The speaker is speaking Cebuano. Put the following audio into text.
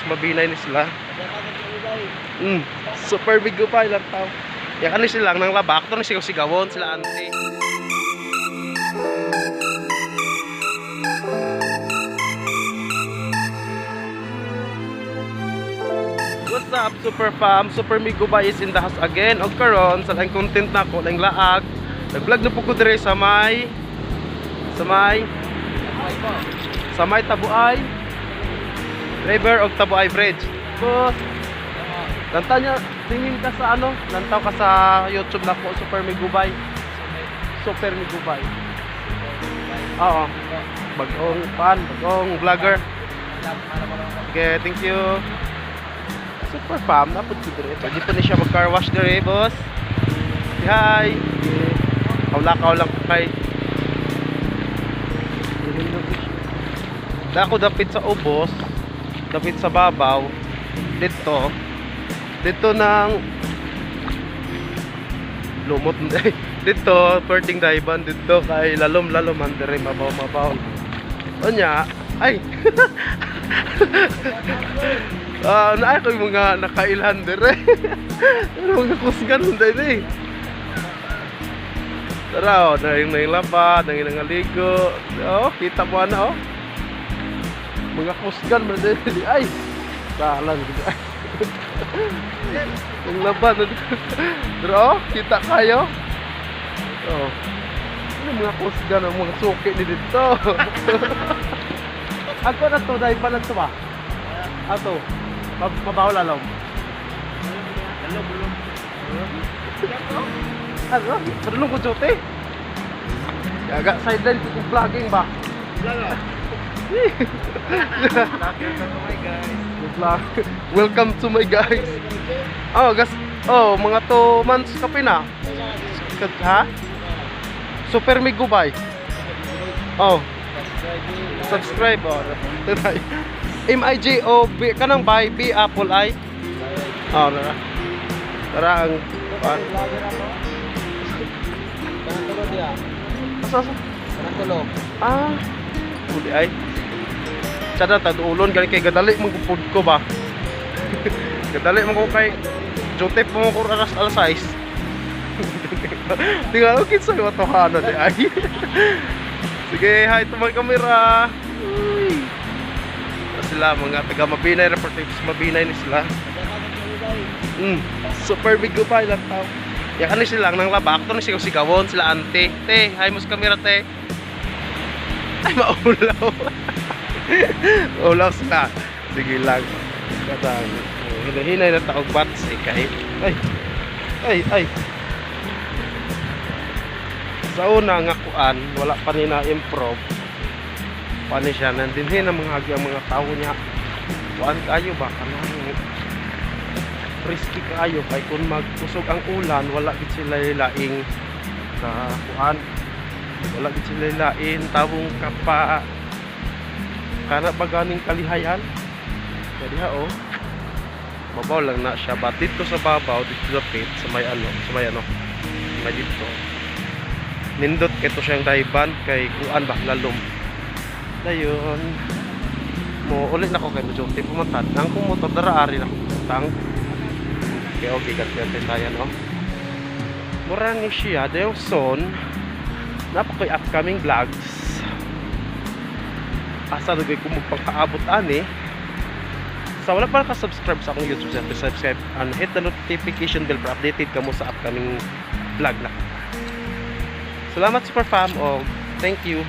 Mabinay ni sila. Super big pa ilang tao. Ya kani sila nang labak to ni sigaw-sigawon sila ante. What's up, Super Fam? Super Migo Bay is in the house again. Og karon sa laing content na ako, laing laag. Nag-vlog na po ko dire sa may Tabuay River og Tabuay Bridge. Boss, lanta niya, tingin ka sa ano, lantaw ka sa YouTube na po, Super Migubay. Super Migubay. Oo. Bagong pan, bagong vlogger. Okay, thank you. Super Fam, napod ko dire. Pwede po ni siya mag car wash dire, boss. Say hi. Okay. Kaulakaw lang ko kay. Dako dapit sa ubos, dapit sa babaw, dito, dito ng lumot dito, perting daiban dito kay lalom lalom man dire, mabaw mabaw. Unya, ay. Ah, naa ko yung mga nakailhan dire. Ano mga kusgan man dire eh. Tara oh, naing naing laba, naing nangaligo. Oh, kita mo ana oh. Mga kusgan man dire. Ay. Salan gid. Ang laba na pero oh, kita kayo. Oh. Ano mga kusgan ang mga suki ni dito. Ako na to dahil pala to ba? Ato. Mabaw lalom. Ano? Padulong ko jote. Yaga sideline ko kung vlogging ba? Vlog. Welcome to my guys. Oh, gas. Oh, mga 2 months kape na. Ha? Super Migubay. Oh. Subscribe oh. M I G O B kanang by B Apple I. Oh, tara. Tara ang Asa asa? Ah, uli ay. Sada ta duulon gani kay gadali man gupud ko ba. Gadali man ko kay Jotep mo ko alas alas 6. Tingnan ko kinsa yung atohana di ay. Sige, hi to my camera. Uy. Na sila mga taga Mabinay reporters, Mabinay ni sila. Super big pa ilang tao. Ya kani sila nang labak to ni sigaw-sigawon sila ante. Te, hi mo sa camera te. Ay maulaw. Maulaw sila. Sige lang. Katang hinahinay na taog bats eh kay. Ay. Ay ay. Sa una nga kuan, wala pa ni na-improve. Paano siya nandinhin ang mga agi ang mga tao niya. Kuan kayo ba kanang risky kaayo kay kung magkusog ang ulan wala gid sila laing ka kuan, wala gid sila lain tawong kapa kana ba ganing kalihayan kaya diha oh, babaw lang na siya ba dito sa babaw dito sa pit sa may ano sa may dito nindot kay to siyang daiban kay kuan ba lalom dayon mo ulit na ko kay mo duty pumunta ang kung motor dara ari na ko tang. Okay, okay, ganti tayo, no? Mura ni siya, dayon son, napakoy upcoming vlogs. Asa na ko magpangkaabot ani. Sa wala pa naka-subscribe sa akong YouTube channel, please subscribe and hit the notification bell para updated ka mo sa upcoming vlog na. Salamat, Super Fam, o thank you.